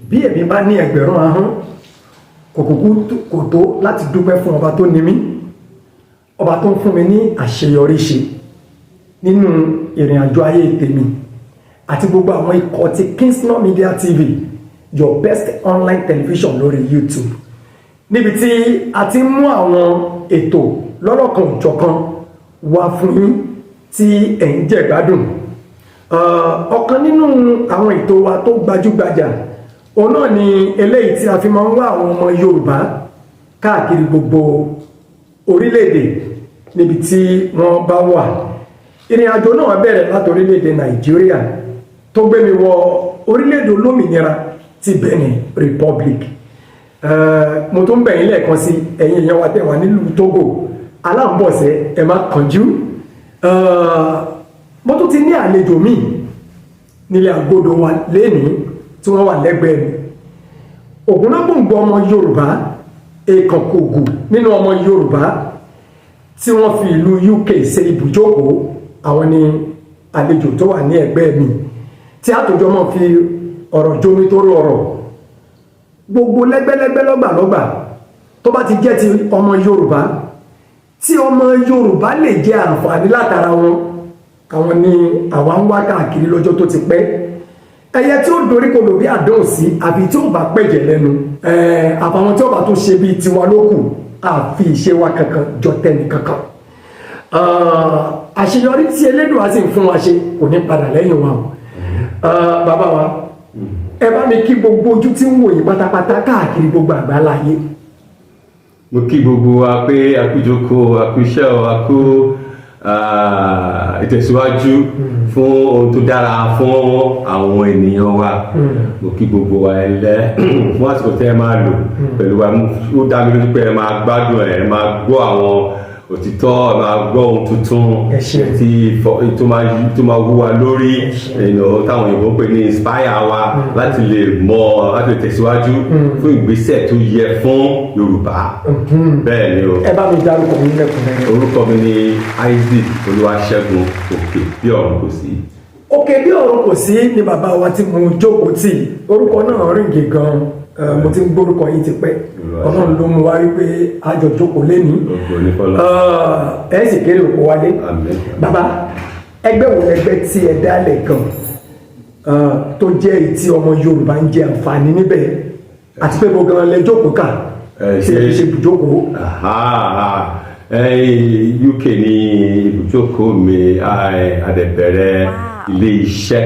Bí èmi bá ní 1,000 ahọ́n, kò kúkú kò tó láti dúpẹ́ fún ọba tó ní mí, ọba tó ń fún mi ní àṣeyọrí ṣe nínú ìrìn àjò ayé tèmi àti gbogbo àwọn ikọ̀ ti Kingston Media TV, your best online television lórí YouTube, níbi tí a ti ń mú àwọn ètò lọ́lọ́kan òjọ̀kan wá fún yín tí ẹ̀ ń jẹ gbádùn. Ọ̀kan nínú àwọn ètò wa tó gbajúgbajà, òun náà ni eléyìí tí a fi máa ń wá àwọn ọmọ Yorùbá káàkiri gbogbo orílẹ̀-èdè níbi tí wọ́n bá wà. Ìrìn àjò náà bẹ̀rẹ̀ láti orílẹ̀-èdè Nàìjíríà, tó gbé mi wọ orílẹ̀-èdè olómìnira ti Benin Republic. Mo tún bẹ̀ yín lẹ́ẹ̀kan sí, ẹ̀yin èèyàn wa tẹ̀ wá nílùú Togo, aláǹbọ̀sẹ̀, ẹ má kánjú. Mo tún ti ní àlejò míì nílé àgọ́dọ̀ wa lénìí tí wọ́n wà lẹ́gbẹ̀ẹ́ mi, ògúnnágbòǹgbò ọmọ Yorùbá, èèkàn kògù nínú ọmọ Yorùbá tí wọ́n fi ìlú UK ṣe ibùjókòó. Àwọn ni àlejò tó wà ní ẹ̀gbẹ́ mi tí àtòjọ mọ́ fi ọ̀rọ̀ jómi tó rú ọ̀rọ̀ gbogbo lẹ́gbẹ́lẹ́gbẹ́, lọ́gbàlọ́gbà, tó bá ti jẹ́ ti ọmọ Yorùbá, tí ọmọ Yorùbá lè jẹ àǹfààní látara wọn. Àwọn ni àwa ń wá káàkiri lọ́jọ́ tó ti pẹ́. Ẹyẹ tí ó dorí kodò bí àdéhùn sí, àfi tí ó bá pẹ̀jẹ̀ lẹ́nu, àfàwọn tí ó bá tún ṣe bíi tiwa ló kù. Àfi ìṣe wa kankan jọ tẹ́ni kankan. Àṣeyọrí tí Elédùà sì ń fún wa ṣe kò ní padà lẹ́yìn wa o. Bàbá wa, ẹ bá mi kí gbogbo ojú tí ń wò yín pátápátá káàkiri gbogbo àgbáláyé. Mo kí gbogbo wa pé a kú jókòó, a kú iṣẹ́ o, a kú ìtẹ̀síwájú fún ohun tó dára fún àwọn ènìyàn wa. Mo kí gbogbo wa ẹlẹ́ fún àsìkò tẹ́ ẹ máa lò pẹ̀lú wa. Ó dá mi lójú pé ẹ máa gbádùn ẹ, máa gbọ́ àwọn òtítọ́, ẹ máa gbọ́ ohun tuntun Ẹ ṣé. tí tó máa wú wa lórí, táwọn òyìnbó ń pè ní inspire wa láti lè mọ, láti lè tẹ̀síwájú fún ìgbésẹ̀ tó yẹ fún Yorùbá. Bẹ́ẹ̀ ni o. Ẹ bá mi dárúkọ yín lẹ́kùnrẹ́rẹ́. Orúkọ mi ni Isaac Olúwaṣẹ́gun Òkè bí ọ̀run kò sí. Òkè bí ọ̀run kò sí ni bàbá wa tí mo jókòó tì. Orúkọ náà ríǹgì gan. Mo ti ń gbórúkọ yín ti pẹ́. Ọlọ́run ló mú wa rí pé a jọ jókòó lénìí. Ògo ní fọlọ́. Ẹ sì kéré òkú wálé. Àmín. Bàbá, ẹgbẹ́ wo ẹgbẹ́ tí ẹ dálẹ̀ gan tó jẹ́ èyí tí ọmọ Yorùbá ń jẹ àǹfààní níbẹ̀, àti pé gbogbo gan lẹ jókòó kà Ẹ tí ẹ fi ṣe ibùjókòó? Aha, UK ní ibùjókòó mi. A dẹ̀ bẹ̀rẹ̀ ilé iṣẹ́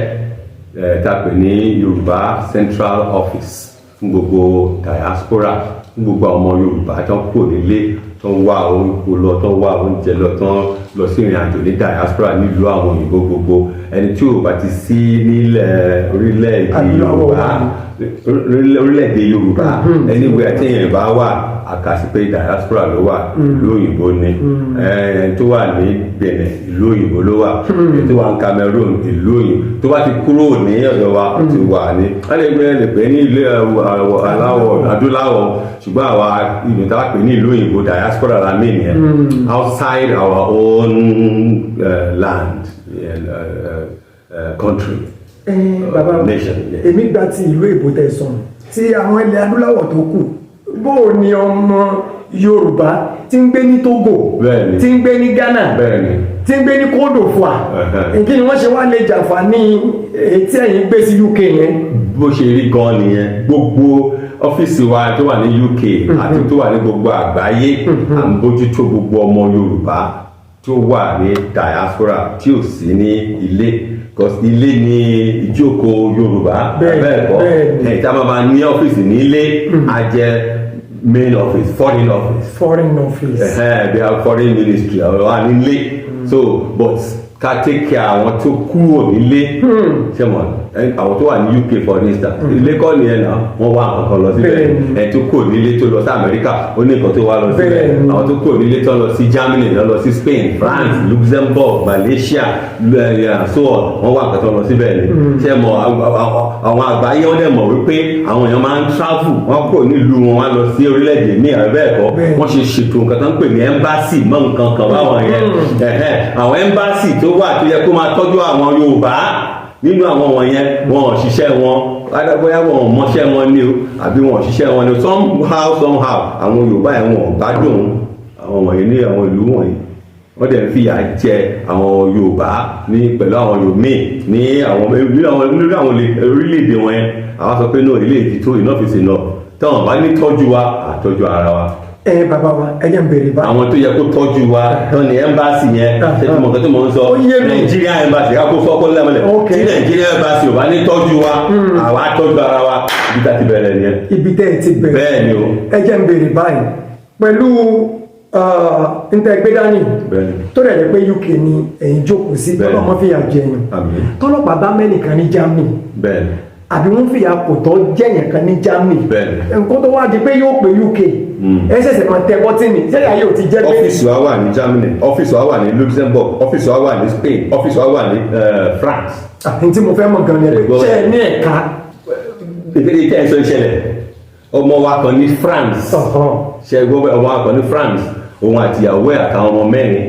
tá a pè ní Yorùbá Central Office fún gbogbo diaspora, fún gbogbo àwọn ọmọ Yorùbá tó ń kúrò nílé, tó ń wá oúnjẹ lọ, tó ń wá oúnjẹ lọ, tó ń lọ sí ìrìn àjò ní diaspora nílùú àwọn òyìnbó gbogbo. Ẹni tí ò bá ti sí nílẹ̀ orílẹ̀-èdè Adúláwọ̀ Yorùbá, wà ní. Orílẹ̀-èdè Yorùbá, anywhere tí èèyàn bá wà, àkàsí pé diaspora ló wà, ìlú òyìnbó ni. Ẹni tó wà ní Benin, ìlú òyìnbó ló wà. Ẹni tó wà ní Cameroon, ìlú òyìnbó. Tó bá ti kúrò ní ọ̀dọ̀ wa, ó ti wà ní wọ́n lè gbé, lè pè ní ilé aláwọ̀ adúláwọ̀, ṣùgbọ́n àwa ìlú tá a pè ní ìlú òyìnbó, diaspora la mean yẹn, outside our own land, country, Bàbá, nation, yes. Èmi gba ti ìlú èbó tẹ̀sán, tí àwọn ilẹ̀ adúláwọ̀ tó kù, bó o ní ọmọ Yorùbá tí ń gbé ní Togo, tí ń gbé ní Ghana, tí ń gbé ní Côte d'Ivoire, kí ni wọ́n ṣe wá lè jàǹfààní èyí tí ẹ̀yin gbé sí UK yẹn? Bó ṣe rí gan nìyẹn. Gbogbo ọ́fíìsì wa tó wà ní UK àti tó wà ní gbogbo àgbáyé, à ń bójútó gbogbo ọmọ Yorùbá tó wà ní diaspora tí ò sí ní ilé, because ilé ní ìjókòó Yorùbá. Bẹ́ẹ̀ kọ́? Bẹ́ẹ̀ni. Ẹ̀ tá a máa ní ọ́fíìsì nílé, á jẹ́ main office, foreign office. Foreign office. Bí a foreign ministry àwọn wà nílé. So, but ká take care àwọn tó kúrò nílé. Ṣé mo àwọn tó wà ní UK, for instance, ilé kọ́ nìyẹn náà, wọ́n wá nǹkan kan lọ síbẹ̀. Ẹ tó kúrò nílé tó lọ sí Amẹ́ríkà, ó ní nǹkan tó wá lọ síbẹ̀. Àwọn tó kúrò nílé tó lọ sí Germany, tó lọ sí Spain, France, Luxembourg, Malaysia, so on, wọ́n wá nǹkan tó lọ síbẹ̀ ni. Ṣé mo àwọn àgbáyé, wọ́n dẹ̀ mọ̀ wípé àwọn èèyàn máa ń travel, wọ́n kúrò nílùú wọn, wọ́n lọ sí orílẹ̀-èdè míì, àbí bẹ́ẹ̀ kọ́? Bẹ́ẹ̀ni. Wọ́n ṣe ṣètò nǹkan tó ń pè ní embassy mọ́ nǹkan kan báwọn yẹn. Àwọn embassy tó wà tó yẹ kó máa tọ́jú àwọn Yorùbá nínú àwọn wọ̀nyẹn, wọn ò ṣiṣẹ́ wọn. Either bóyá wọn ò mọṣẹ́ wọn ní o, àbí wọn ò ṣiṣẹ́ wọn ní o, somehow somehow, àwọn Yorùbá yẹn, wọn ò gbádùn àwọn wọ̀nyí ní àwọn ìlú wọ̀nyí. Wọ́n dẹ̀ ń fìyà jẹ àwọn Yorùbá ní pẹ̀lú àwọn Yorùmíì ní àwọn lórí àwọn orílẹ̀-èdè wọn yẹn. Àwọn sọ pé no, ilé ìdí tó, enough is enough. Táwọn bá ní tọ́jú wa, àtọ́jú ara wa. Ẹ bàbá wa, ẹ jẹ́ n béèrè bá. Àwọn tó yẹ kó tọ́jú wa tán ní embassy yẹn. Ṣé tí mo kàn tí mo ń sọ? Ó yé mi. Nàìjíríà embassy, ká kó sọ́kó lẹ́mọ̀lẹ́. Tí Nàìjíríà embassy ò bá ní tọ́jú wa, àwa tọ́jú ara wa. Ibi tá ti bẹ̀rẹ̀ nìyẹn. Ibi tẹ́ ẹ ti bẹ̀rẹ̀. Bẹ́ẹ̀ ni o. Ẹ jẹ́ n béèrè báyìí pẹ̀lú ntẹ́ gbé dání tó rẹ̀ rẹ̀ pé UK ni ẹ̀yin jókòó sí. Tọ́lọ́mọ fìyà jẹyàn. Àmín. Tọ́lọ́pàá bá mẹ́nìkan ní Germany, àbí wọ́n fìyà kò tọ́ jẹ̀yàn kan ní Germany, nǹkan tó wá di pé yóò pé UK, ẹ ṣẹ̀ṣẹ̀ máa tẹ bọ́tìnì, ṣé ayé ò ti jẹ́ pé. Ọ́fíìsì wa wà ní Germany, ọ́fíìsì wa wà ní Luxembourg, ọ́fíìsì wa wà ní Spain, ọ́fíìsì wa wà ní France. Àti tí mo fẹ́ mọ̀ gan ni ẹ pé Ẹ̀gbọ́n. ṣé ẹ ní ẹ̀ka? Ìkéde tẹ́ ẹ sọ ìṣẹ̀lẹ̀, ọmọ wa kan ní France. Ṣe gbọ́ bẹ́ẹ̀? Ọmọ wa kan ní France, òun àti ìyàwó ẹ̀ àtàwọn ọmọ mẹ́rin,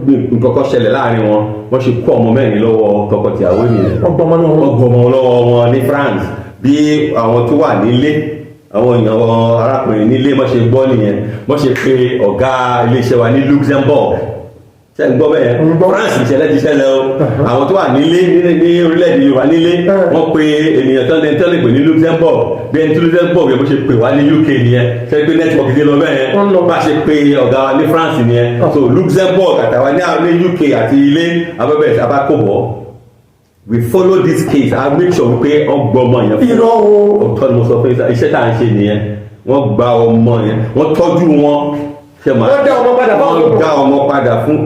bí nǹkan kan ṣẹlẹ̀ láàrin wọn, wọ́n ṣe kó ọmọ mẹ́rin lọ́wọ́ tọkọ-tìyàwó nìyẹn. Wọ́n gbọmọ náà. Wọ́n gbọmọ lọ́wọ́ wọn ní France. Bí àwọn tó wà nílé, àwọn èèyàn wọn, arákùnrin nílé, wọ́n ṣe gbọ́ nìyẹn, wọ́n ṣe pé ọ̀gá iléeṣẹ́ wa ní Luxembourg. Ṣe ń gbọ́ bẹ́ẹ̀? Ń gbọ́. France ìṣẹ̀lẹ̀ ti ṣẹlẹ̀ o. Àwọn tó wà nílé ní orílẹ̀-èdè Yorùbá nílé, wọ́n pe ènìyàn tán lè tán lè pè ní Luxembourg. Bí ẹni tí Luxembourg yẹn bó ṣe pè wá ní UK nìyẹn. Ṣe pé network dé lọ bẹ́ẹ̀ Wọ́n lọ. yẹn? Bá ṣe pé ọ̀gá wa ní France nìyẹn. So Luxembourg àtàwa ní UK àti ilé abẹ́bẹ̀ abákòbọ̀, we follow this case. I make sure wípé wọ́n gbọ́ ọmọ yẹn fún. Irọ́ o. Òótọ́ ni mo sọ fún yín, iṣẹ́ tá à ń ṣe nìyẹn. Wọ́n gba ọmọ yẹn, wọ́n tọ́jú wọn. Ṣe máa Wọ́n dá ọmọ padà fáwọn wọ́n dá ọmọ padà fún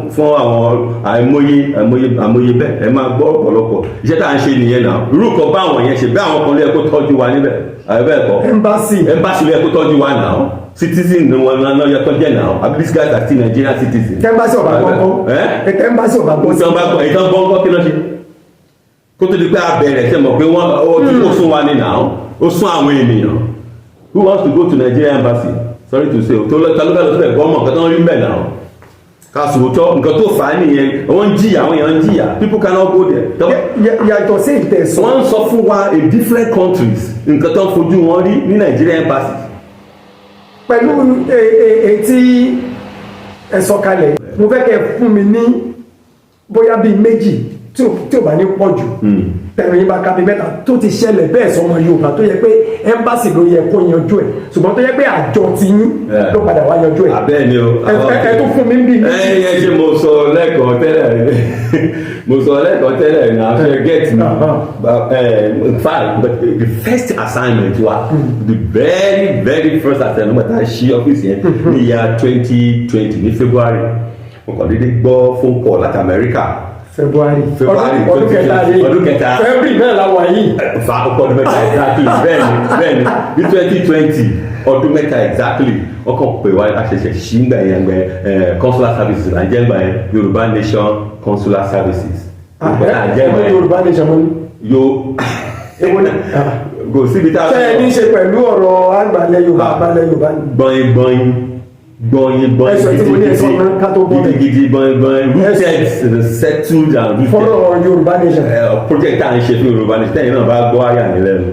àwọn àìmọye àìmọye àìmọye bẹ́ẹ̀. Ẹ máa gbọ́ ọ̀pọ̀lọpọ̀. Iṣẹ́ tá à ń ṣe nìyẹn náà. Irú kan bá àwọn yẹn ṣe bẹ́ẹ̀, àwọn kan ló yẹ kó tọ́jú wa níbẹ̀, àbí bẹ́ẹ̀ kọ́? Embassy. Embassy ló yẹ kó tọ́jú wa náà. Citizen ni wọn náà yẹ kó jẹ́ náà, àbí these guys are still Nigerian citizens. Embassy ọ̀bà gbọ́ngàn. Ẹ́? Embassy ọ̀bà gbọ́ngàn. Ìtàn bá gbọ́, ìtàn gbọ́ngàn, kí ló ṣe kó tó di pé a bẹ̀rẹ̀? Ṣe mọ̀ pé wọ́n ó ti ó sún wa ní náà, ó sún àwọn ènìyàn. Who wants to go to Nigeria embassy? Sorry to say, tó lọ, ta ló fẹ́ lọ síbẹ̀? Gbọ́mọ̀ nǹkan tó ń rí mbẹ̀ náà, ká sòótọ́, nǹkan tó fà á nìyẹn. Wọ́n ń jìyà, àwọn èèyàn ń jìyà. People cannot go there. Yàtọ̀ sí ìtẹ̀sán. Wọ́n ń sọ fún wa in different countries nǹkan tó ń fojú wọn rí ní Nigeria embassy. Pẹ̀lú etí ẹ sọ kalẹ̀, mo fẹ́ kẹ́ fún mi ní bóyá bíi méjì, tí ò bá ní pọ̀ jù, tẹ̀rù yín bá ká bíi mẹ́ta tó ti ṣẹlẹ̀ bẹ́ẹ̀ sọmọ Yorùbá, tó yẹ pé embassy ló yẹ kó yanjú ẹ̀, ṣùgbọ́n tó yẹ pé àjọ ti yín ló padà wá yanjú ẹ̀. Abẹ́ẹ̀ ni o. Ẹ tó fún mi bí ẹ méjì. Ẹ ṣe, mo sọ lẹ́ẹ̀kan tẹ́lẹ̀, mo sọ lẹ́ẹ̀kan tẹ́lẹ̀ na ṣe get me? But, in fact, but the first assignment wa, the very very first assignment tá a ṣí ọ́fíìsì yẹn ní year 2020 ní February, mo kàn déédéé gbọ́ phone call láti America. February? February. Ọdún kẹta rèé. Ọdún kẹta. February náà la wà yìí. Fa ọkọ ọdún mẹ́ta exactly. Bẹ́ẹ̀ni, bẹ́ẹ̀ni, ní 2020, ọdún mẹ́ta exactly. Wọ́n kàn pè wá, àṣẹ̀ṣẹ̀ ṣí ngbà yẹn gbẹ consular services là ń jẹ́ ngbà yẹn, Yorùbá Nation Consular Services. Yorùbá là ń jẹ́ ngbà yẹn. Yorùbá Nation mo ní. Yo. Èwo ni? Kò síbi tá a Ṣé ẹ ní í ṣe pẹ̀lú ọ̀rọ̀ àgbàlẹ̀ Yorùbá, àgbàlẹ̀ Yorùbá ni? Gbọ̀nyin gbọ̀nyin gbọ̀nyin gbọ̀nyin. Ẹ̀sọ́ tí mo ní, ẹ̀sọ́ náà ká tó bọ́ bẹ̀. Gidigidi gbọ̀nyin gbọ̀nyin, rooted, settled and rooted. Fọ́rọ̀ Yorùbá Nation. Project tá à ń ṣe fún Yorùbá Nation, tẹ́yìn náà bá gbọ́ àyà ní lẹ́nu,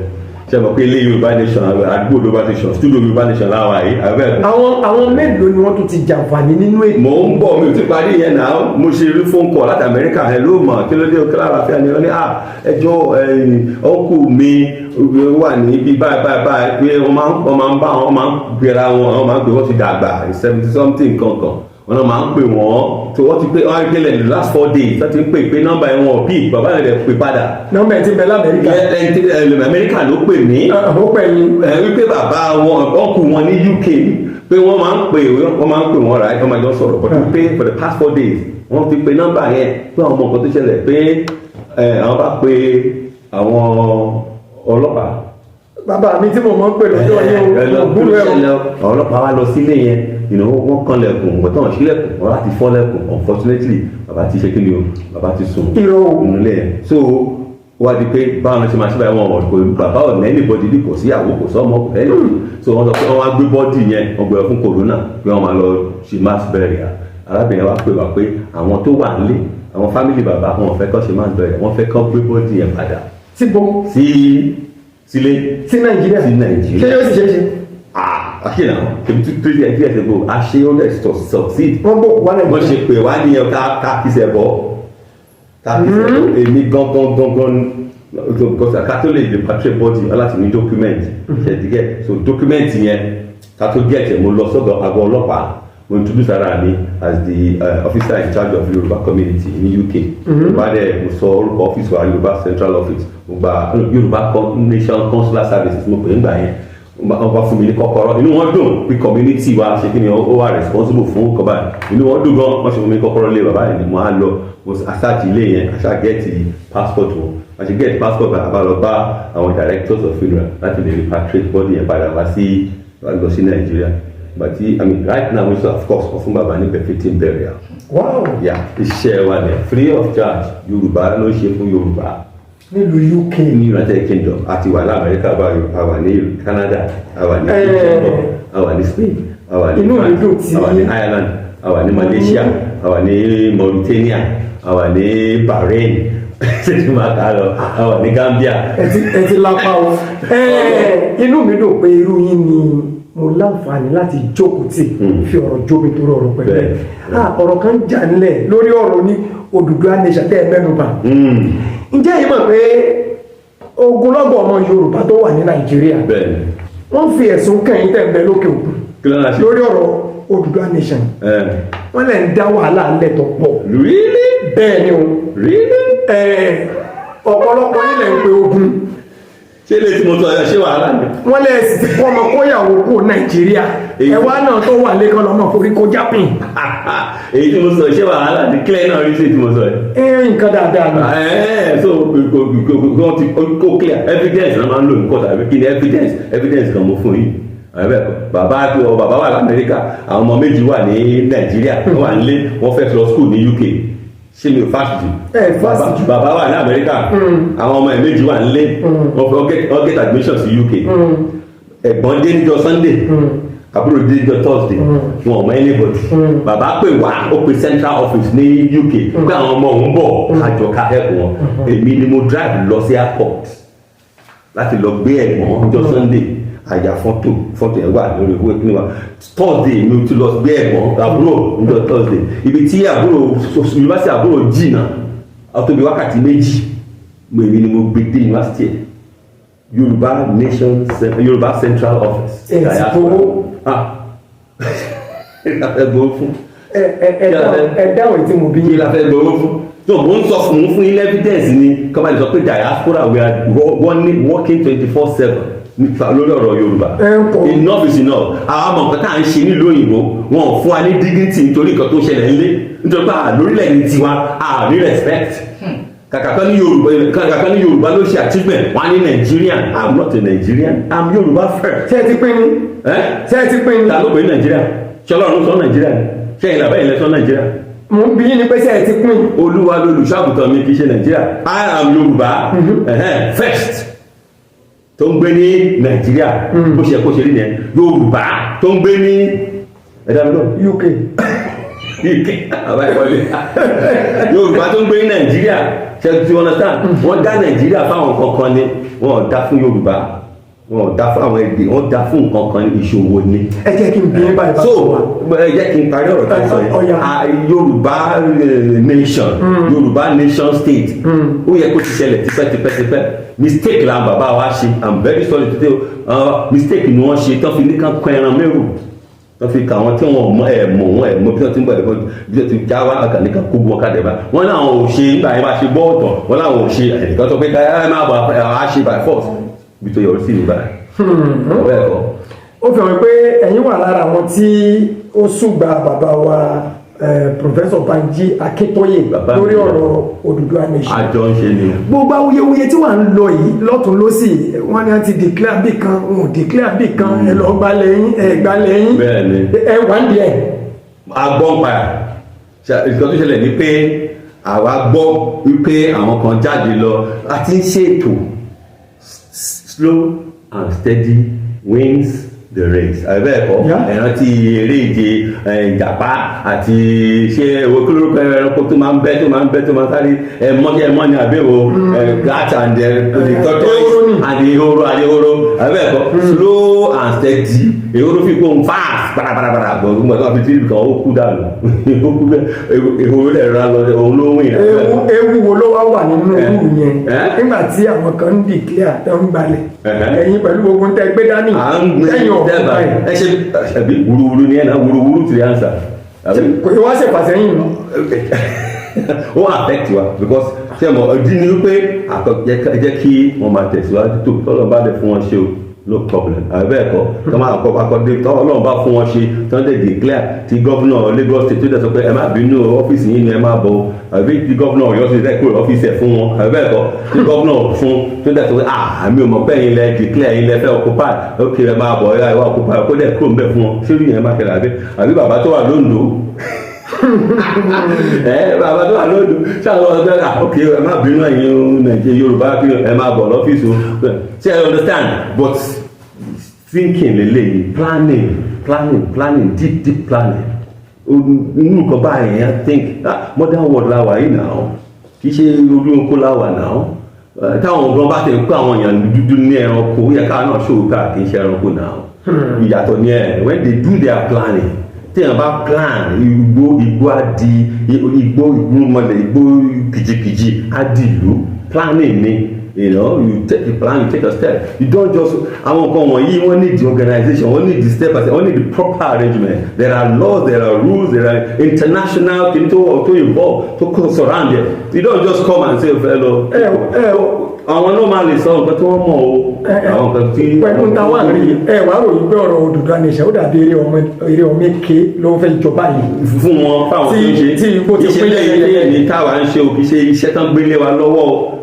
ṣe mọ̀ pé ilé Yorùbá Nation, àdúgbò Yorùbá Nation, studio Yorùbá Nation láwa yìí, àbẹ́. Àwọn mélòó ni wọ́n tún ti jàǹfààní nínú ètò? Mò ń bọ̀, mi ò ti parí yẹn náà. Mo ṣe rí phone call láti Amẹ́ríkà. Hello mà, kí ló dé? Kí lára ni wọ́n ní ẹjọ́ ọkù mi wà níbi báyìí báyìí báyìí, pé wọ́n máa ń bá wọn, máa ń gbéra wọn, wọ́n máa ń pè, wọ́n ti dàgbà, 70 something kankan, wọn náà máa ń pè wọ́n tó wọ́n ti pé wọ́n á gbélé the last 4 days wọ́n ti ń pè pé nọ́mbà yẹn wọn ò bí bàbá yẹn rẹ̀ pè padà. Nọ́mbà ẹ̀ ti bẹ l'Amẹ́ríkà. Amẹ́ríkà ló pè mí. Ó pẹ̀yìn. Ẹ wípé bàbá wọn, ọkù wọn ní UK, pé wọ́n máa ń pè wọ́n ra, wọ́n máa jọ sọ̀rọ̀, but pé for the past 4 days wọ́n ti pe nọ́mbà yẹn, pé àwọn ọmọ nǹkan tó ṣẹlẹ̀, pé àwọn bá pe àwọn ọlọ́pàá. Bàbá mi tí mo mọ̀ ń pè lọ́jọ́ yẹn o, gbúrú ẹ̀ o. Àwọn ọlọ́pàá wá lọ sílé yẹn, wọ́n kan lẹ̀kùn, wọ́n tán sílẹ̀kùn, wọ́n láti fọ́ lẹ̀kùn. Unfortunately, bàbá ti ṣe kí ni o, bàbá ti sùn Irọ́ o. nínú ilé yẹn. So wá di pé báwọn ṣe máa ṣe báyìí, wọn kò bàbá ò ní anybody bí, kò síyàwó, kò sọ́mọ, kò lẹ́yìn. So wọ́n sọ pé wọ́n wá gbé body yẹn, wọ́n gbé fún coroner pé wọ́n máa lọ ṣe mass burial. Arábìnrin wa pè wá pé àwọn tó wà nílé, àwọn family bàbá, wọn ò fẹ́ kọ́ ṣe mass burial, wọ́n fẹ́ kọ́ gbé body yẹn padà Síbo? sí Sílé. Sí Nàìjíríà. Sí Nàìjíríà. Ṣé yóò sì ṣe é ṣe? Ah, àṣẹ náà, ṣebí 2, 3 years ago, àṣẹ, ó lẹ̀ succeed. Wọ́n gbókùú wá Wọ́n Nàìjíríà. ṣe pè wá nìyẹn, ká kíṣẹ̀ bọ́, ká kíṣẹ̀ bọ́. Èmi gangan gangan, because ká tó lè repatriate body, láti ní document ṣe so document yẹn, ká tó get ẹ̀, mo lọ sọ́dọ̀ àgọ́ ọlọ́pàá, mo introduce ara mi as the officer in charge of Yorùbá community ní UK. Mo bá dẹ̀ mo sọ orúkọ ọ́fíìsì wa, Yorùbá Central Office, mo gba Yorùbá Nation Consular Services, mo pè é ńgbà yẹn. Wọ́n bá fún mi ní kọ́kọ́rọ́. Inú wọn dùn pé community wa ṣe kí ni, ó wà responsible fún kọ́ba. Inú wọn dùn gan. Wọ́n ṣe fún mi ní kọ́kọ́rọ́ lé bàbá yẹn ni mo á lọ, mo search ilé yẹn, a ṣáà get passport wọn. A ṣe get passport, a bá lọ bá àwọn directors of funeral láti lè repatriate body yẹn padà wá sí, wá lọ sí Nàìjíríà. But I mean, right now, we of course wọ́n fún bàbá ní befitting burial. Yeah, iṣẹ́ wa ni free of charge. Yorùbá ló ṣe fún Yorùbá. Nílùú UK. Ní United Kingdom, àti wà lamẹ́ríkà báyìí, a wà ní Canada, a wà ní Luxembourg, a wà ní Spain, a wà ní Inú mi France, dùn tí- a wà ní Ireland, a wà ní Malaysia, a wà ní Mauritania, a wà ní Bahrain, ṣé tí máa kà á lọ, a wà ní Gambia. Ẹ ti lápá o. Inú mi dùn pé irú yín ni mo láǹfààní láti jókòó tì, fi ọ̀rọ̀ jómi tó rọrùn pẹ̀lú ẹ̀. Ah, ọ̀rọ̀ kan jà nílẹ̀ lórí ọ̀rọ̀ ní Odùduwà nation tẹ́ ẹ mẹ́nu bà. Ǹjẹ́ yìí mọ̀ pé ogunlọ́gọ̀ ọmọ Yorùbá tó wà ní Nàìjíríà, wọ́n fi ẹ̀sùn kàn yín tẹ̀ ń bẹ lókè òkun Kí ló ń ṣe? lórí ọ̀rọ̀ Odùduwà nation? Wọ́n lẹ̀ ń dá wàhálà lẹ̀ tó pọ̀. Really? Bẹ́ẹ̀ ni o. Really? Ọ̀pọ̀lọpọ̀ yín lẹ̀ ń pe ogun. Ṣé lè tí mo sọ ẹ ṣé wàhálà ni? Wọ́n lẹ̀ sì ti kọ́ ọmọ kóyàwó kó Nàìjíríà. Ẹ̀wá náà tó wà lẹ́kọ̀ọ́ lọ́mọ forí kó jápìn. Èyí tí mo sọ, ṣé wàhálà ni? Kílẹ̀ náà rí sí tí mo sọ yìí. Nǹkan dáadáa ni. So kò ti kò clear. Evidence náà máa ń lò ní court, àbí kí ni evidence? Evidence kan mo fún yín, àbí bẹ́ẹ̀ kọ́? Bàbá àti ọ bàbá wà lamẹ́ríkà, àwọn ọmọ méjì wà ní Nàìjíríà, wọ́n wà nílé, wọ́n fẹ́ lọ school ní UK. Ṣé mi ò fast jù? Ẹ fast jù. Bàbá wà ní Amẹ́ríkà, àwọn ọmọ ẹ̀ méjì wà nílé, wọ́n fẹ́ wọ́n get admission sí UK. Ẹ̀gbọ́n dé níjọ́ Sunday, àbúrò dé níjọ́ Thursday. Wọn ò mọ anybody. Bàbá pè wá, ó pe central office ní UK pé àwọn ọmọ òun bọ̀, kájọ ká help wọn. Èmi ni mo drive lọ sí airport láti lọ gbé ẹ̀gbọ́n níjọ́ Sunday. Àyà fọ́tò, fọ́tò yẹn wà lórí owó ìpínlẹ̀ wa. Thursday mi ti lọ gbé ẹ̀gbọ́n, àbúrò níjọ́ Thursday. Ibi tí àbúrò, yunifásitì àbúrò jìnnà, ó tó bí wákàtí 2. Mo, èmi ni mo gbé dé yunifásitì ẹ̀. Yorùbá Nation, Yorùbá Central Office. Ẹ ti gbowó? Ah, kí la fẹ́ gbowó fún? Ẹ ẹ ẹ dáhùn, ẹ dáhùn tí mo bí Kí yín. la fẹ́ gbowó fún? So mo ń sọ fún yín evidence ni, kọ́ bá lè sọ pé diaspora, we are working 24/7 nípa lórí ọ̀rọ̀ Yorùbá. Ẹ ń kọ́. Enough is enough. Àwọn ọmọ nǹkan tá à ń ṣe nílùú òyìnbó, wọn ò fún wa ní dignity nítorí nǹkan tó ṣẹlẹ̀ ńlé, nítorí pé à lórílẹ̀ ní tiwa, à ní respect. Kàkà kan ní Yorùbá ló ṣe achievement, wọn á ní Nigerian. I'm not a Nigerian, I'm Yorùbá first. Ṣé ẹ ti pín ní? Ẹ Ṣé ẹ ti pín ní? Ta ló pè ní Nàìjíríà? Ṣé Ọlọ́run sọ Nàìjíríà ni? Ṣé ìlà bẹ́ẹ̀ ilẹ̀ sọ Nàìjíríà? Mo ń bí yín ni pé ṣé ẹ ti pín? Olúwa lolùṣọ́àgùtàn mi, kì í ṣe Nàìjíríà. I am Yorùbá first tó ń gbé ní Nàìjíríà. Bó ṣe kó ṣe rí nìyẹn. Yorùbá tó ń gbé ní ẹ̀dá mi lóhùn. UK. UK àbá ìwọlé. Yorùbá tó ń gbé ní Nàìjíríà, ṣe ti understand? Wọ́n dá Nàìjíríà fáwọn kankan ni, wọ́n ò dá fún Yorùbá, wọ́n ò dá fún àwọn èdè, wọ́n dá fún nǹkan kan ní ìṣòwò ni. Ẹ jẹ́ kí n bí yín báyìí bá So wà. ẹ jẹ́ kí n parí ọ̀rọ̀ tó ń sọ yẹn. Ọ̀yá. Ah, Yorùbá nation, Yorùbá nation state, ó yẹ kó ti ṣẹlẹ̀ tipẹ́tipẹ́tipẹ́. Mistake la bàbá wa ṣe. I'm very sorry to say, mistake ni wọ́n ṣe tán fi ní kán kọ́ ẹran mẹ́rù, tán fi kà wọ́n tí wọ́n mọ ẹ̀ mọ̀ wọ́n ẹ̀ mọ bí wọ́n ti ń bọ̀, ẹ̀ bí wọ́n ti já wá kàn ní kán kó wọn ká dẹ̀ bá wọ́n láwọn ò ṣe. Nígbà yẹn bá ṣe gbọ́ ọ̀tọ̀, wọ́n láwọn ò ṣe. Ẹnìkan sọ pé ká ẹ má bọ̀, á ṣe by force. Ibi tó yọrí sí ní báyìí, ọ̀rẹ́ ẹ̀kọ́. Ó fi hàn pé ẹ̀yin wà lára àwọn tí ó ṣùgbà bàbá wa, Professor Banji Akíntóyè Bàbá mi. lórí ọ̀rọ̀ Odùduwà nation. Àjọ ń ṣe ni. Gbogbo awuyewuye tí wà ń lọ yìí lọ́tún lọ́sì, wọ́n ní wọ́n ti declare bí kan, wọn ò declare bí kan, ẹ lọ gbalẹ̀ yín, ẹ gbalẹ̀ yín. Bẹ́ẹ̀ni. Ẹ wà ń díẹ̀. Agbọ́n pa ẹ̀. Nǹkan tó ṣẹlẹ̀ ni pé àwa gbọ́ wípé àwọn kan jáde lọ àti ń ṣètò. Slow and steady wins the race, àbí bẹ́ẹ̀ kọ́? Yeah. Ẹ rántí eré ìje ìjàpá àti ṣé ewo kí lórúkọ ẹranko tó máa ń bẹ́, tó máa ń bẹ́, tó máa ń sáré, ẹmọ́ ṣe ẹmọ́ ni àbẹ̀wò rat and the tortoise Ehoro ni. and the ehoro, and ehoro, àbí bẹ́ẹ̀ kọ́? Slow and steady, ehoro fi kó fast parapara, bọ̀ nígbà tó wà fi tírì kan, ó kú dànù, ó kú bẹ́ẹ̀. Ehoro lẹ̀ rà lọ, òun ló ń wìn. Ewu wo ló wá wà nínú ewu yẹn Eh? nígbà tí àwọn kan ń declare tó ń gbalẹ̀, ẹ̀yin pẹ̀lú gbogbo ń tẹ́ gbé dání À ń gbé lẹ́yìn ọ̀pọ̀ dẹ́gbà báyìí? Ẹ ṣe ẹbí wúruwúru ní ẹ̀ náà, wúruwúru ti answer, àbí? Kò yẹ wá ṣèfàsẹ́yìn mọ́. Ó affect wa because ṣé mo ìdí ni wípé ẹ jẹ́ kí wọ́n máa tẹ̀síwájú tó tọ́lọ́ bá dẹ̀ fún wọn ṣe o, no problem, àbí bẹ́ẹ̀ kọ́? Tọ́ máa kọ́ akọ́ dé tọ́ Ọlọ́run bá fún wọn ṣe, tọ́ dẹ̀ declare, tí governor Lagos State tó dẹ̀ sọ pé ẹ má bínú o, ọ́fíìsì yín ni ẹ má bọ̀ o, àbí tí governor Ọ̀yọ́ State dẹ̀ kúrò ọ́fíìsì ẹ̀ fún wọn, àbí bẹ́ẹ̀ kọ́? Tí governor fún tó dẹ̀ sọ pé ah, àmì ò mọ̀ pé ẹ̀yin lẹ declare, ẹ̀yin lẹ fẹ́ occupy, ok, ẹ máa bọ̀, ẹ wá occupy, kó dẹ̀ kúrò ńbẹ̀ fún wọn. Ṣé orí yẹn má kẹlẹ̀? Àbí bàbá tó wà lóńdó, ẹ bàbá tó wà lóńdó ṣáà lọ sọ ah, ok, ẹ má bínú, ẹ̀yin o, Nàìjíríà, Yorùbá, kí ẹ máa bọ̀ lọ́fíìsì o. Ṣé ẹ understand? But thinking lélẹ́yìí, planning, planning, planning, deep, deep planning. Inú nǹkan báyìí yẹn, think, ah, modern world la wà yìí náà, kì í ṣe orí oko la wà náà. Táwọn gan bá ti ń kó àwọn èèyàn dúdú ní ẹranko, ó yẹ káwọn náà ṣòwò káà kì í ṣe ẹranko náà. Ìyàtọ̀ ni ẹ when they do their planning, téèyàn bá plan, igbó, igbó á di igbó, ìgbúnmọlẹ̀, igbó kìjikìji á di ìlú. Planning ni. You take a plan, you take a step. You don't just, àwọn nǹkan wọ̀nyí, wọ́n need the organization, wọ́n need the step by step, wọ́n need the proper arrangement. There are laws, there are rules, there are international kìíní tó involve, tó surround it. You don't just come and say fẹ́ lọ. Ẹ ẹ Àwọn náà máa lè sọ nǹkan tí wọ́n mọ̀ o, àwọn nǹkan tí. Pẹ̀lú táwọn àrí ẹ wàá ròyìn pé ọ̀rọ̀ Odùduwà nation, ó dàbí eré ọmọ èké ló fẹ́ jọba yìí. Fún wọn, fáwọn tó ń ṣe Tí igbó ti iṣẹ́ pín lẹ́yìn yẹlẹyẹlẹ. ní táwa ń ṣe o, kì í ṣe iṣẹ́ tán gbélé wa lọ́wọ́ o.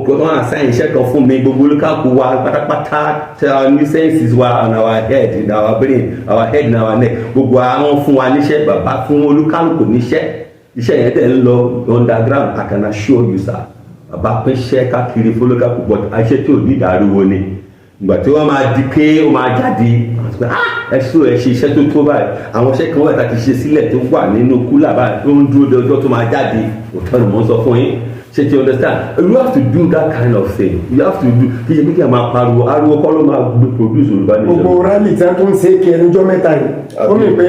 Kò tó hàn sáyìn iṣẹ́ kan fún mi. Gbogbo olúkàkú wa pátápátá tí a ní senses wa on our head, in our brain, our head in our neck, gbogbo àwọn fún wa níṣẹ́, bàbá fún olúkálùkù níṣẹ́. Iṣẹ́ yẹn tẹ̀ ń lọ underground. I can assure you, sir, bàbá pín iṣẹ́ káàkiri fún olúkálùkù, but iṣẹ́ tí ò ní ìdárúwo ni. Ìgbà tí wọ́n máa di pé ó máa jáde, ẹ sọ ẹ ṣe iṣẹ́ tó tó báyìí, àwọn iṣẹ́ kan wà tá a ti ṣe sílẹ̀ tó wà nínú cooler báyìí, tó ń dúró de ọjọ́ tó máa jáde. Òótọ́ ni mò ń sọ fún yín. Ṣe ti understand? You have to do that kind of thing. You have to do, kí ṣe pé kí a máa pariwo, ariwo kọ́ ló máa gbé produce Yorùbá nation. Gbogbo rally tí wọ́n tún ń ṣe kí ẹnujọ́ mẹ́ta yìí, ó mì pé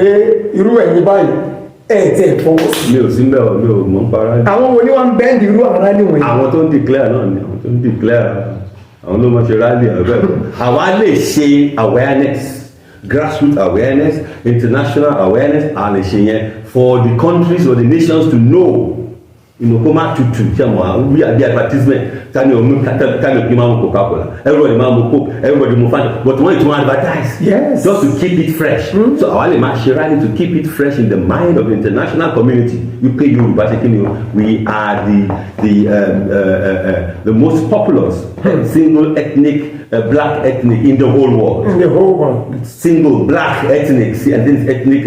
irú ẹ̀yin báyìí ẹ̀ tẹ̀ fọwọ́ sí. Mi ò sí mbẹ́ o, mi ò mọ̀ ń para. Àwọn wo ni wọ́n ń bẹ́ẹ̀dì irú àwọn rally wọ̀nyí? Àwọn tó ń declare náà ni, àwọn tó ń declare, àwọn ló máa ṣe rally ọ̀bẹ. Àwa lè ṣe awareness, grassroots awareness, international awareness, a lè ṣe yẹn for the countries or the nations to know. Kó má tutù, ṣe mọ àwọn bí àbí advertisement tani omi tani òkè máa mu Coca Cola, everybody máa mu Coke, everybody mu Fanta, but wọ́n tún advertise just to keep it fresh. So àwa lè máa ṣe rally to keep it fresh in the mind of the international community wípé Yorùbá ṣe kí ni o, we are the most populous single ethnic, black ethnic in the whole world. In the whole world. Single black ethnic, see, and this ethnic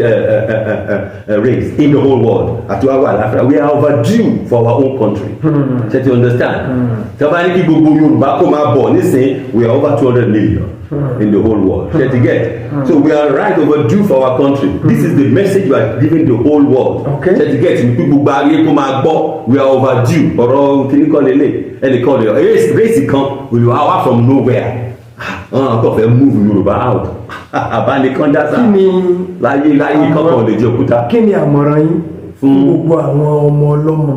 race in the whole world. Àti wàá wà láfíà, we are overdue for our own country. Ṣé you understand? Tí a bá ní kí gbogbo Yorùbá kó máa bọ̀ nísìnyí, we are over 200 million in the whole world. Ṣé you get? So we are right overdue for our country. This is the message we are giving the whole world. Ṣé you get? Wípé gbogbo ayé kó máa gbọ́, we are overdue. Ọ̀rọ̀ kìíní kan lélẹ̀, ẹnìkan lè race kan will wá from nowhere, wọn kò fẹ́ move Yorùbá out, àbánikan dásà. Kí ni Láyé láyé, kọ́kọ́ lè jẹ òkúta. Kí ni àmọ̀ràn yín fún gbogbo àwọn ọmọ ọlọ́mọ,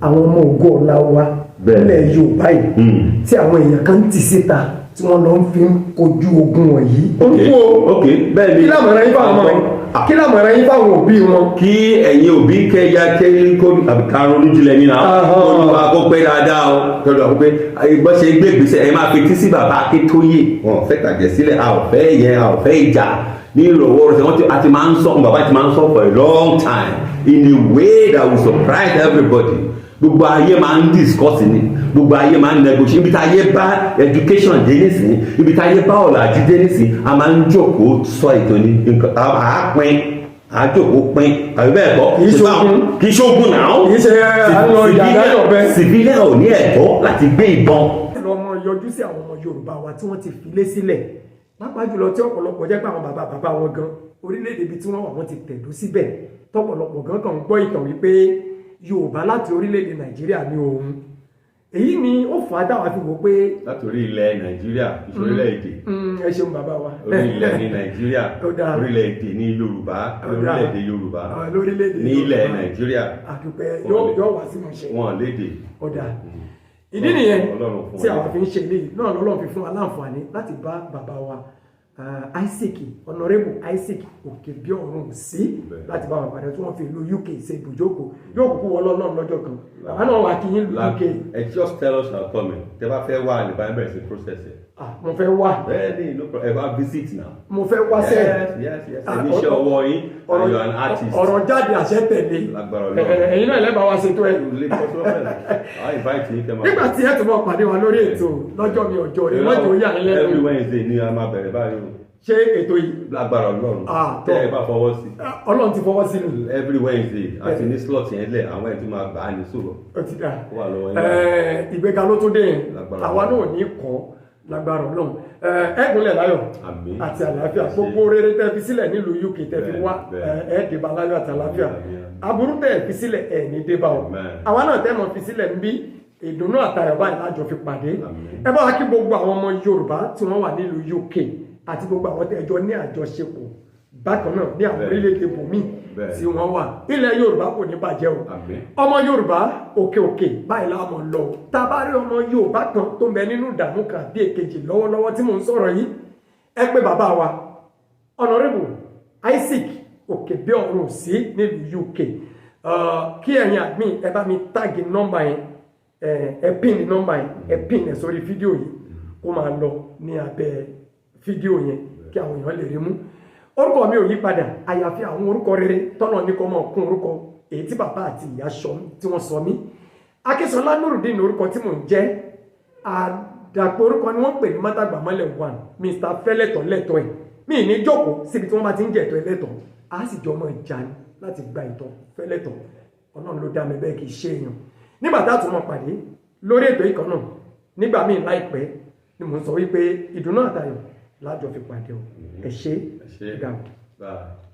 àwọn ọmọ ògo ọ̀la wa nílẹ̀ Yorùbá yìí tí àwọn èèyàn kan ń tì síta, tí wọ́n lọ ń fi ń kojú ogun wọ̀nyí? Ó ń kú o. Ok, bẹ́ẹ̀ ni. Kí làmọ̀ràn yín fáwọn ọmọ yìí? Kí làmọ̀ràn yín fáwọn òbí wọn? Kí ẹ̀yin òbí kẹya kẹ́ kó àbí karùn-ún jinlẹ̀ nínú àwọn olùwà kó pé dáadáa o, kí olùwà kó pé bó ṣe gbé ìgbésẹ̀. Ẹ máa fetí sí bàbá Akíntóyè. Wọn ò fẹ́ tàjẹ̀ sílẹ̀, a ò fẹ́ yẹn, a ò fẹ́ ìjà ní ìrọ̀wọ́ rẹ̀. Wọ́n ti a ti máa ń sọ, bàbá ti máa ń sọ for a long time in a way that will surprise everybody. Gbogbo ayé máa ń discuss ni, gbogbo ayé máa ń negotiate. Ibi tí ayé bá education dé nísìnyí, ibi tí ayé bá ọ̀làjú dé nísìnyí, a máa ń jókòó sọ ètò ní nǹkan, à á pín, à á jókòó pín, àbí bẹ́ẹ̀ kọ́? Kì í ṣogun. Kì í ṣogun náà. Kì í ṣe à ń lọ ìjà dáyọ̀ bẹ́ẹ̀. Civilian ò ní ẹ̀tọ́ láti gbé ìbọn. Lọ́mọ yọjú sí àwọn ọmọ Yorùbá wa tí wọ́n ti filé sílẹ̀. Pàápàá jùlọ tí ọ̀pọ̀lọpọ̀ jẹ́ pé àwọn bàbá bàbá wọn gan, orílẹ̀-èdè ibi tí wọ́n wà, wọ́n ti tẹ̀dó síbẹ̀, tọ́pọ̀lọpọ̀ gan kàn ń gbọ́ ìtàn wípé Yorùbá láti orílẹ̀-èdè Nàìjíríà ní òun. Èyí ni ó fà á dáwà fi wò pé Látòrí ilẹ̀ Nàìjíríà, ìṣorílẹ̀-èdè. Ẹ ṣeun, bàbá wa. Orí ilẹ̀ ní Nàìjíríà. Ó dáa. Orílẹ̀-èdè ní Yorùbá. Ó dáa. Orílẹ̀-èdè Yorùbá. Ah, lórílẹ̀-èdè Ní ilẹ̀ Yorùbá. Nàìjíríà. Àdúpẹ́, yóò wá sínú iṣẹ́. Wọn lédè. Ó dáa, ìdí nìyẹn Ọlọ́run fún tí wa. àwa fi ń ṣe eléyìí náà lọ́lọ́run fi fún wa láǹfààní láti bá bàbá wa Isaac, Honourable Isaac Òkèbíọ̀run sí láti bá wọn pàdé, tí wọ́n fi ìlú UK ṣe ibùjókòó. Yóò kúkú wọ Ọlọ́run lọ́jọ́ kan, bàbá náà wà kí yín ìlú UK. Ẹ just tell us you are coming. Tẹ bá fẹ́ wá, lè bá yín bẹ̀rẹ̀ sí process ẹ̀. Ah, mo fẹ́ wá. Bẹ́ẹ̀ ni, no problem, ẹ wá visit now. Mo fẹ́ wá sẹ́ẹ̀. Yes, ẹ ní iṣẹ́ ọwọ́ yín and you are an artist. Ọ̀rọ̀ jáde, àṣẹ tẹ̀lé. Lágbára Ọlọ́run. Ẹ̀yin náà lẹ́bàá wa ṣètò ẹ̀. Lè kọ́ sọ́fẹ̀, I invite yín kẹ́ máa. Nígbà tí ẹ tún mọ̀ pàdé wa lórí ètò lọ́jọ́ mi ọjọ́ rẹ̀, mọ́jọ́ yà ń lẹ́nu. Every Wednesday ni a máa bẹ̀rẹ̀ báyìí o. Ṣé ètò yìí? Lágbára Ọlọ́run. Ah, Tẹ́ ẹ bá fọwọ́ sí. Ọlọ́run ti fọwọ́ sí mi. Every Wednesday àti ní slot yẹn lẹ̀, àwọn ẹ̀ tó máa gbà á ní sọ̀rọ̀. Ó ti dà. Ó wà lọ́wọ́ yín. Ìgbéga ló tún dé yẹn. Lágbára Àwa Ọlọ́run. náà ní kọ́, lágbára Ọlọ́run. Ẹ̀gúnlẹ̀ láyọ̀ Àmín. àti àlàáfíà. Gbogbo rere tẹ́ fi sílẹ̀ nílùú UK tẹ́ fi wá, ẹ débà láyọ̀ àti àlàáfíà. Àmín, àmín. Aburú tẹ́ fi sílẹ̀, ẹ ní débà o. Amen. Àwa náà tẹ́ mọ̀ fi sílẹ̀ ń bí ìdùnnú àtayọ̀ báyìí lájọ fi pàdé. Àmín. Ẹ bá wa kí gbogbo àwọn ọmọ Yorùbá tí wọ́n wà nílùú UK àti gbogbo àwọn tẹ́ ẹjọ́ ní àjọṣepọ̀ bákan náà ní àwọn orílẹ̀-èdè bòmíì tí wọ́n wà. Ilẹ̀ Yorùbá kò ní bàjẹ́ o. Àmín. Ọmọ Yorùbá, òkè òkè báyìí la mọ̀ lọ. Tá a bá rí ọmọ Yorùbá kan tó ń bẹ nínú ìdààmú kan àbí èkejì lọ́wọ́lọ́wọ́ tí mò ń sọ̀rọ̀ yìí, ẹ pé bàbá wa Honourable Isaac Òkèbíọ̀run sí nílùú UK. Kí ẹ̀yin admin, ẹ bá mi tag nọ́mbà yẹn, ẹ pin nọ́mbà yẹn, ẹ pin ẹ̀ sórí fídíò yìí, kó máa lọ ní abẹ́ fídíò yẹn kí àwọn èèyàn lè rí mú. Orúkọ mi ò yí padà, àyàfi àwọn orúkọ rere tọ́nà ní kọ́ mọ́ kún orúkọ èyí tí bàbá àti ìyá sọ tí wọ́n sọ mí. Akínsọlá Nurudeen orúkọ tí mò ń jẹ́. Àdàpọ̀ orúkọ ni wọ́n pè ní Mátàgbàmọ́lẹ̀ one, Mr Fẹ́lẹ́tọ̀ lẹ́tọ̀ ẹ̀. Mi ní jókòó síbi tí wọ́n bá ti ń jẹ̀tọ̀ ẹlẹ́tọ̀, á sì jọ mọ́ ìjà ni láti gba ìtọ̀ fẹ́lẹ́tọ̀. Ọlọ́run ló dá mi bẹ́ẹ̀, kì í ṣe èèyàn. Nígbà tá a tún mọ̀ pàdé lórí ètò ìkan náà nígbà míì láìpẹ́ ni mò ń sọ wípé ìdùnnú àtayọ̀ lájọ fi pàdé o. Ẹ ṣé. Ẹ ṣé. Ó dàbọ̀. Bye.